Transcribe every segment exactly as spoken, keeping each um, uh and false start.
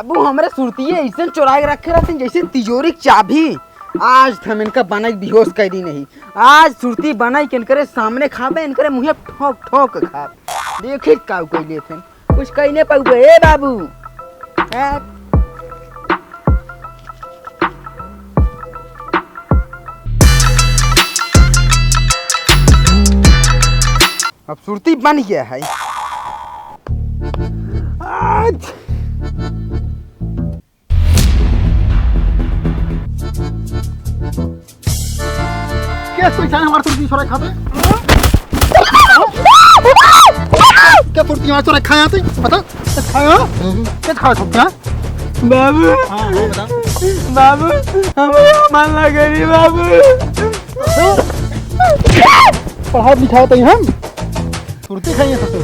बाबू, हमरे सुरतिये अइसन चोराइ के रखे रहते हैं जइसे तिजोरी के चाभी। आज त हम इनका बनाइ के बेहोश कइ दी नहीं। आज सुरती बनाइ के इनकरे सामने खाबे, इनकरे मुँहे ठोक ठोक के खाब। देखी का कइ लेते हैं। कुछ कइ नहीं पाउबे, ए बाबू। ए। अब सुरती बन गया है। आज। के पैसा है हमारे सुरती छोरा खाते? के सुरती हमारे छोरा खाया तू? बता, के खाया? के खाया सुरती, हाँ? बाबू। हाँ, हाँ, बता। बाबू, हमरे मन लगे रे बाबू। पढ़ावत लिखावत हई हम। सुरती खाई है ससुर।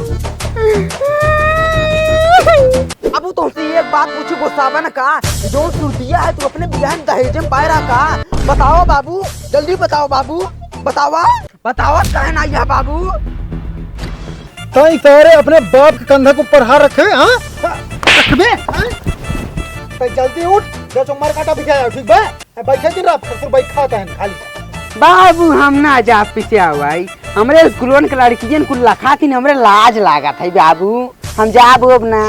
अब तोहसे एक बात पूछी, गोसावन का, जो सुरतिया है तू अपने बियाह में दहेज में पाए रहा का? बताओ बाबू, जल्दी बताओ बाबू, बतावा, बतावा काहे ना यह बाबू? तई सारे अपने बाप के कंधा के ऊपर हाथ रखे, हाँ? रखबे, हाँ? तई जल्दी उठ, दस उमर काटा बिछाया, ठीक बा? ए, बैठे दिन रात ससुर बैठा होता है खाली। बाबू, हम ना जा पीछे भाई, हमरे स्कूलन के लड़कियन कुल लखातिन, हमरे लाज लागत है बाबू, हम जाब अब ना।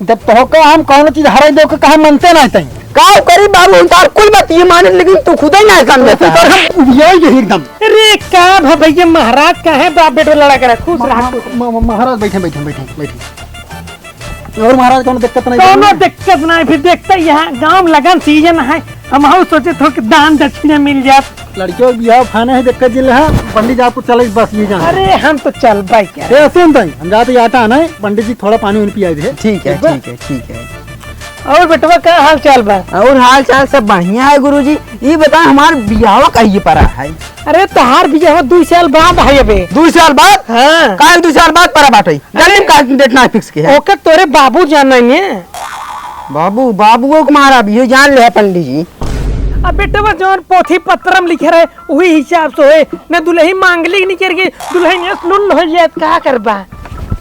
जब तोहका हम कौनो चीज हराई दे, ओके कहे मनते ना तई। का करी बाबू, हम तार कुल बात ये माने, लेकिन तू खुदे ना समझे तो। हम उबियाई गए एकदम। अरे का भ-, भैया महाराज का है, बाप बेटो लड़ा करा, खुश रहा, म-, खुश। म-, म-, महाराज बैठे, बैठे, बैठे, बैठे। और महाराज कौनो दिक्कत नहीं? कौनो दिक्कत नहीं, फिर देखते यहाँ गाँव लगन सीजन है, हम हऊ सोचे थो कि दान दक्षिणा मिल जात। लड़कियों के बियाह फाने है, दिक्कत जिले है, पंडित जी आपको चले बस ये जान। अरे हम तो चल भाई क्या? ए, सुन तई, हम जाते आटा आना है, पंडित जी थोड़ा पानी उन्हें पिया दे। ठीक है, ठीक बा? ठीक है, ठीक है। और बेटवा का हाल चाल बा? और हाल चाल सब बढ़िया है गुरुजी। ई बता हमार बियाह कहिए पड़ा है? अरे तोहार बियाह दुई साल बाद है अबे। दुई साल बाद? हाँ। काहे दुई साल बाद पड़ा बाटे? जल्दी का डेट ना फिक्स किया है। ओकर तोरे बाबू जान नहीं है। बाबू, बाबू को मारा भी हो, जान ले है पंडित जी। अब बेटवा जौन पोथी पत्रम लिखे रहे, वही हिसाब से होए। न दुल्ही मांगलिक निकर के दुल्हन ये लुल्ल हो जाए, का करबा?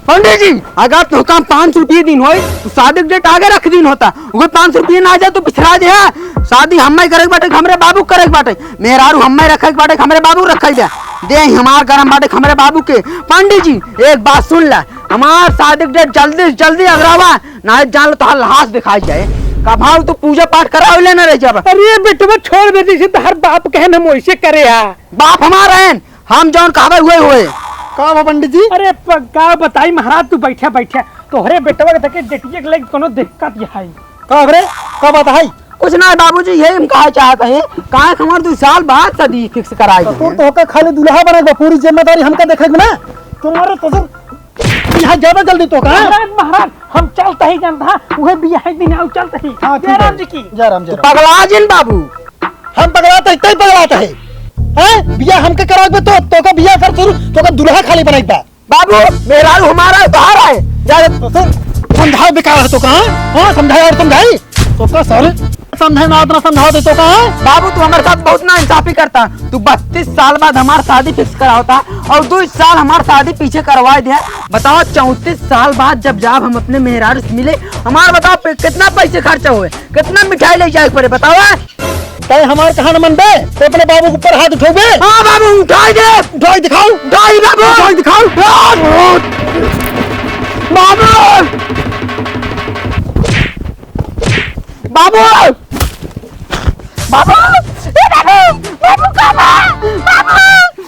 पंडित जी, अगर तो काम पाँच रुपये दिन होए, तो शादी के डेट आगे रख दिन होता। वो पाँच रुपये ना आ जाए तो पिछड़ा दे है। शादी हम्मे करे के बाटे, हमरे बाबू करे के बाटे। मेहरारू हम्मे रखे के बाटे, हमरे बाबू रखे के बा। दे हमार गरम बाटे, हमरे बाबू के। पंडित जी, एक बात सुन ला, हमार शादी के डेट जल्दी से जल्दी अगरावा, ना जान लो तोहार लाश दिखाई जाए। कभाऊ तू पूजा पाठ करावे ले ना रह जाबा। अरे बेटवा छोड़ दे, जैसे तोहार बाप कहे ना हम वैसे करे आ। बाप हमार है, हम जौन कहबे हुए हुए। का बा पंडित जी? अरे प-, का बताई महाराज, तू बैठा बैठा, तोहरे बेटवा के देखे डेटिया के लगे कोनो दिक्कत ये है। का बरे? का बात है? कुछ ना बाबूजी, यही हम कहा चाहत है, काहे कि हमार दो साल बाद शादी फिक्स कराई तो है। तोहका खाली दुल्हा बने के बा, पूरी जिम्मेदारी हमका देखे के ना। तुम्हारे ससुर यहाँ ज्यादा जल्दी तो का? महाराज, महाराज, हम चलते ही जानता, वह बियाह दिन आउ चलते ही। हाँ, ठीक जय है। राम जी की। जय राम, जय तू राम। पगला जिन बाबू। हम पगलात है, तई पगलात है। हैं? बियाह हमके करावे तो, तोका बियाह सर शुरू, तोका दुल्हा खाली बनाई बा। बाबू, मेहरारू हमारा है, तोहार है। जा रे। तो सर, समझाओ बेकार है तोका, हाँ? हाँ, समझाए और समझाई। तोका सर, समझे ना, इतना समझाओ दे तोका, हाँ? बाबू, तू हमारे साथ बहुत नाइंसाफी करता। तू बत्तीस साल बाद हमार शादी फिक्स करावता और दो साल हमार शादी पीछे करवा दिया। बताओ, चौंतीस साल बाद जब जाब हम अपने मेहरारू से मिले, हमार बताओ पे-, कितना पैसे खर्चा हुए, कितना मिठाई ले जाए के पड़े, बताओ। तय हमार कहा न मनबे, तो अपने बाबू के ऊपर हाथ उठोबे। हाँ बाबू, उठाई दे। उठाई दिखाओ। उठाई बाबू। उठाई दिखाओ। बाबू। बाबू। बाबू। ए बाबू। बाबू कहाँ बा? बाबू।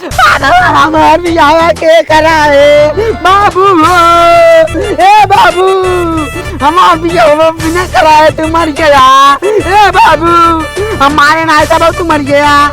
बाबू, हमार बियाह के करा है। बाबू हो। ए बाबू। हमार बियाह बिना कराए तू मर गया। ए बाबू। हमारे नाई का बाबू तू मर गया।